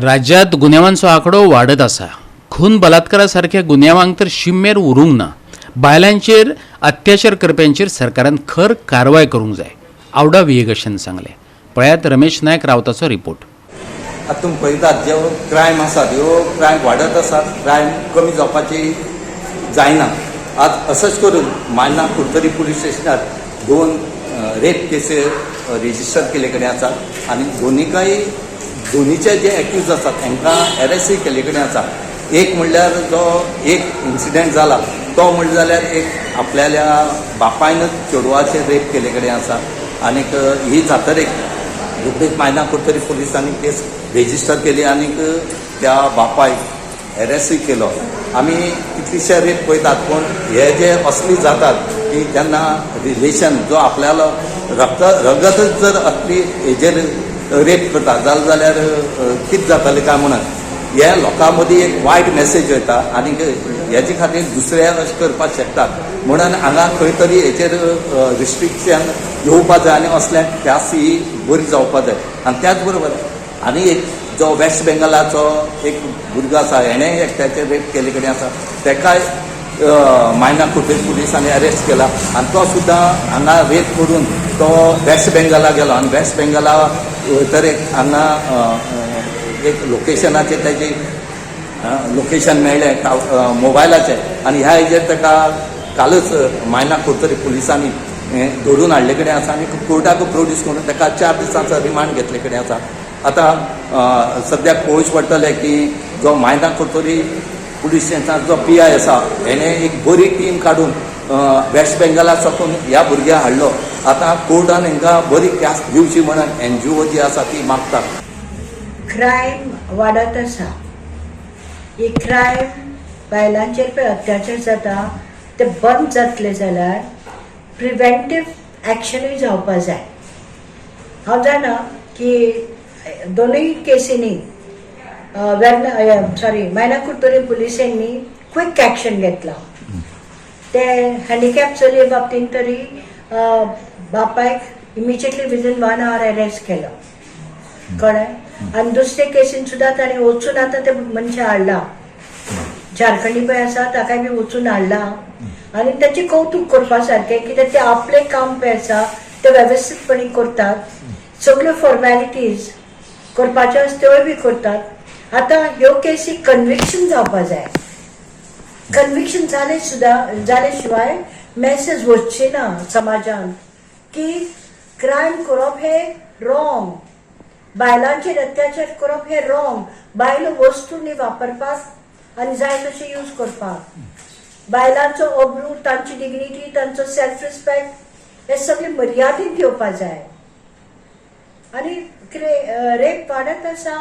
राज्यांत गुन्यांवांचो आंकडो वाडत आसा. खून, बलात्कारा सारक्या गुन्यांवांक तर शिम्मेर उरूंक ना. बायलांचेर अत्याचार करप्यांचेर सरकारान खर कारवाय करूंक जाय, आवडा विएगशान सांगलें. पळयात रमेश नायक रावताचो रिपोर्ट. आतां तुमी पळयतात, ज्यो क्रायम आसात, ह्यो क्रायम वाडत आसात. क्रायम कमी जावपाची जायना. आज असंच करून मायना कुडतरी पुलीस स्टेशनार दोन रेप केसी रजिस्टर केल्ले कडेन आसात आनी दोनिकाय दोनीचे जे एक्यूज आसात, तांकां एरेस्टूय केल्ले कडेन आसा. एक म्हणल्यार जो एक इन्सिडंट जाला, तो म्हणलें जाल्यार एक आपल्याल्या बापायनच चेडवाचेर रेप केल्ले कडेन आसा. आनीक ही जातरेक रोखडीच मायना कुडतरी पुलिसांनी केस रेजिस्टर केली आनीक त्या बापायक एरेस्टूय केलो. आमी कितलीशे रेप पळयतात, पूण हे जे असली जातात की जेन्ना रिलेशन जो आपल्यालो रक्त रगतच जर असली हेजेर रेप करता जालें जाल्यार कितें जातलें काय म्हणून हे लोकां मदीं एक वायट मेसेज वयता आनीक हेजे खातीर दुसरे अशें करपाक शकतात. म्हणून हांगा खंय तरी हेचेर रिस्ट्रिक्शन येवपा जाय आनी असल्यांक ख्यास्त ही बरी जावपा जाय. आनी त्याच बरोबर आनी एक जो वेस्ट बेंगलाचो एक भुरगो आसा, हेणें एकट्याचेर रेप केल्ले कडेन आसा, तेकाय मायना कुडतरी पुलिसांनी अरेस्ट केला आनी तो सुद्दां हांगा रेप करून तो वेस्ट बेंगला गेलो आनी वेस्ट बेंगला तर एक हांगा एक लोकेशनाचेर तेजी लोकेशन मेळ्ळें मोबायलाचें आनी ह्या हेजेर ताका कालच मायना कुडतरी पुलिसांनी हें धरून हाडले कडेन आसा आनी कोर्टाक प्रोड्यूस करून ताका 4 दिसांचो रिमांड घेतले कडेन आसा. आतां सद्याक पळोवचें पडटलें की जो मायना कुडतरी पुलीस स्टेशनाचो जो पीआय आसा, हेणें एक बरी टीम काडून वेस्ट बेंगला साकून ह्या भुरग्याक हाडलो. आतां कोर्टान हांकां बरी ख्यास्त दिवची म्हणून एनजीओ जी आसा ती मागता. क्रायम वाडत आसा. ही क्रायम, बायलांचेर पळय अत्याचार जाता, ते बंद जातले जाल्यार प्रिवेंटीव एक्शनूय जावपा जाय. हांव जाणा की दोनूय केसींनी वेर्ना, सॉरी, मायना कुडतरी पुलिसांनी क्विक एक्शन घेतला. ते हँडिकॅप चलये बाबतींत तरी बापायक immediately within one hour arrest केलो, कळ्ळें? आनी दुसरे केसीन सुद्दां ताणें वचून आतां ते मनशा हाडला. झारखंडी पळय आसा, ताकाय बी वचून हाडला आनी ताचें कौतूक करपा सारकें, कित्याक ते आपलें काम पळय आसा ते वेवस्थीतपणी करतात. सगल्यो फॉर्मेलिटीज करपाच्यो आसा, त्योय बी करतात. आतां ह्यो केसी कन्विक्शन जावपा जाय. कन्विक्शन जाले सुद्दां, जाले शिवाय मेसेज वचची ना समाजान की क्रायम करप हे रॉंग, बायलांचेर अत्याचार करप हे रॉंग. बायलो वस्तू न्ही वापरपाक आनी जाय तशें यूज करपाक. बायलांचो अब्रू, तांची डिग्निटी, तांचो सेल्फ रिस्पेक्ट हे सगळे मर्यादीत घेवपा जाय. आनी कितें रेप वाडत आसा,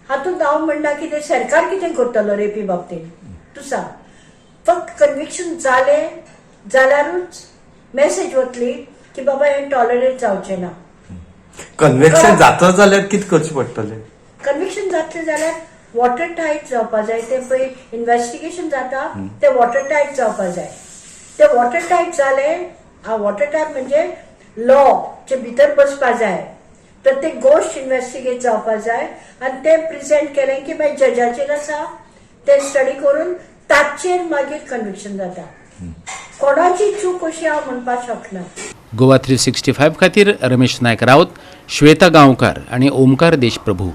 हातूंत हांव म्हणना कितें सरकार कितें करतलो रेपी बाबतींत, तूं सांग. फक्त कन्विक्शन जालें जाल्यारूच मेसेज वतली की बाबा, हें टॉलरेट जावचें ना. कन्व्हिक्शन जाता जाल्यार कितें करचें पडटलें? कन्विक्शन जातलें जाल्यार वॉटर टायट जावपा जाय. ते पळय इन्व्हेस्टिगेशन जाता, ते वॉटर टायट जावपा जाय. ते वॉटर टायट जालें, वॉटर टायट म्हणजे लॉ चे भितर बसपा जाय. प्रत्येक गोश्ट इन्व्हेस्टिगेट जावपा जाय आनी तें प्रेझेंट केलें की मागीर जजाचेर आसा, ते स्टडी करून ताचेर मागीर कन्विक्शन जाता. कोणाची चूक अशी हांव म्हणपाक शकना. गोवा 365 खातीर रमेश नायक राऊत, श्वेता गांवकार आणि ओमकार देशप्रभू.